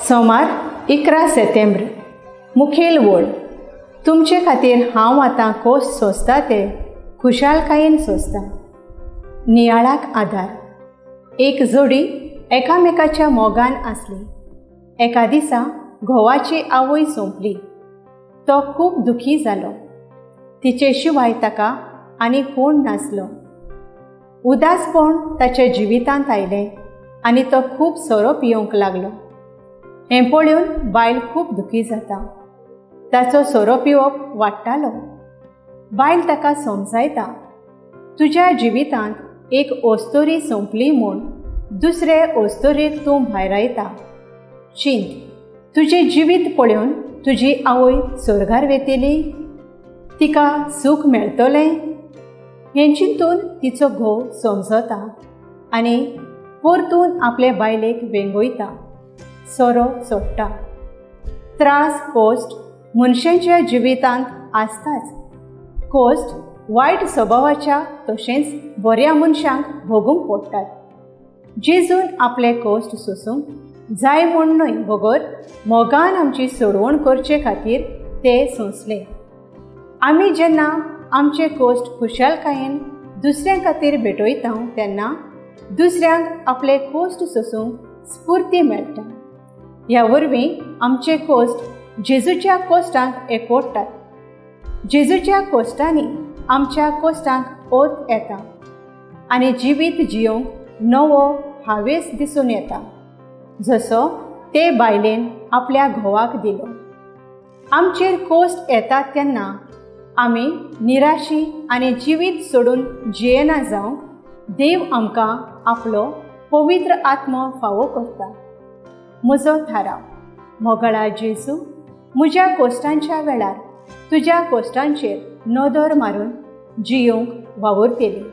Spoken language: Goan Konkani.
सोमार 11 सेतेंब्र. मुखेल वळ. तुमचे खातीर हांव आतां कोस सोंसता ते खुशालकायेन सोंसता. नियाळाक आदार. एक जोडी एकामेकाच्या मोगान आसली. एका दिसा घोवाची आवय सोंपली. तो खूब दुखी जालो. तिचे शिवाय ताका आनी कोण नासलो. उदासपण ताच्या जिवितांत आयलें आनी तो खूब सोरो पिवंक लागलो. हें पळोवन बायल खूब दुखी जाता. ताचो सोरो पिवप वाडटालो. बायल ताका समजायता, तुज्या जिवितांत एक ओस्तोरी सोंपली म्हूण दुसरे ओस्तोरेक तूं भायरायता. चिंत, तुजें जिवीत पळोवन तुजी आवय सोर्गार वेतली, तिका सूख मेळटलें. हें चिंतून तिचो घोव समजता आनी परतून आपले बायलेक वेंगयता. सोरो सोडटा. त्रास कोश्ट मनशाच्या जिवितांत आसताच. कोश्ट वायट स्वभावाच्या तशेंच बऱ्या मनशांक भोगूंक पडटात. जेजून आपले कोश्ट सोसूंक जाय म्हूण न्हय, बगर मोगान आमची सोडवण करचे खातीर ते सोंसले. आमी जेन्ना आमचे कोश्ट खुशालकायेन दुसऱ्यां खातीर भेटयता तेन्ना दुसऱ्यांक आपले कोश्ट सोसूंक स्फूर्ती मेळटा. ह्या वरवीं आमचे कोश्ट जेजूच्या कोश्टांक एकवटतात. जेजूच्या कोश्टांनी आमच्या कोश्टांक ओत येता आनी जिवीत जियोंक नवो हावेस दिसून येता, जसो ते बायलेन आपल्या घोवाक दिलो. आमचेर कोश्ट येतात तेन्ना आमी निराशी आनी जिवीत सोडून जियेना जावंक देव आमकां आपलो पवित्र आत्मो फावो करता. म्हजो थाराव. मोगळा जेजू, म्हज्या कोश्टांच्या वेळार तुज्या कोश्टांचेर नदर मारून जियोंक वावुरतली.